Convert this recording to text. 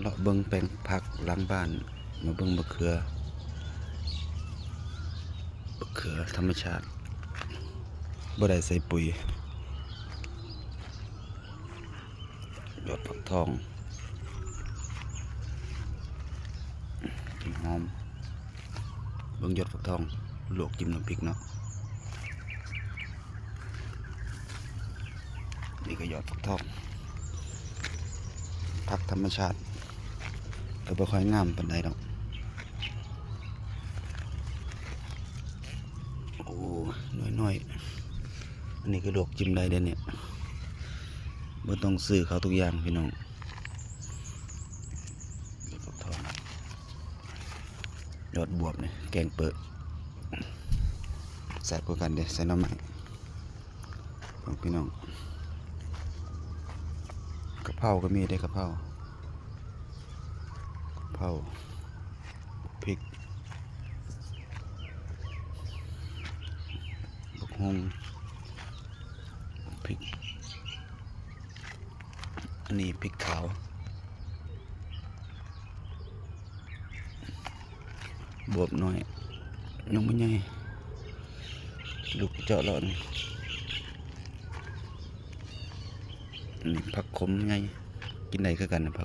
ເລາະເບິ່ງແປງຜັກຫຼັງບ້ານ ມາເບິ່ງມະເຂືອ ມະເຂືອທຳມະຊາດ ບໍ່ໄດ້ໃສ່ປຸ໋ຍ ຍອດຝັກທອງ ຫອມ ເບິ່ງຍອດຝັກທອງ ລວກຈິ້ມນ້ຳພິກເນາະ. ນີ້ກໍຍອດຝັກທອງ ຜັກທຳມະຊາດ ກໍບໍ່ຄ່ອຍງາມປານໃດດອກ. ໂອ້ ໜ້ອຍໆ ອັນນີ້ກໍລວກຈິ້ມໄດ້ເດ້ນີ້ ບໍ່ຕ້ອງຊື້ເຂົ້າທຸກຢ່າງພີ່ນ້ອງ. ຍອດບວບນີ້ແກງເປິ ແຊບຄືກັນເດ້ ໃສ່ໜໍ່ໄມ້ ພີ່ນ້ອງ. ກະເພົາກໍມີເດ້ ກະເພົາ ກະເພົາ ພິກ ບັກຫຸ່ງ ພິກ ອັນນີ້ພິກຂາວ ບວບນ້ອຍ ຍັງບໍ່ໃຫຍ່ ລູກເຈາະເລາະນີ້. ອັນນີ້ຜັກຂົມໃຫຍ່ ກິນໄດ້ຄືກັນນະ ເຜ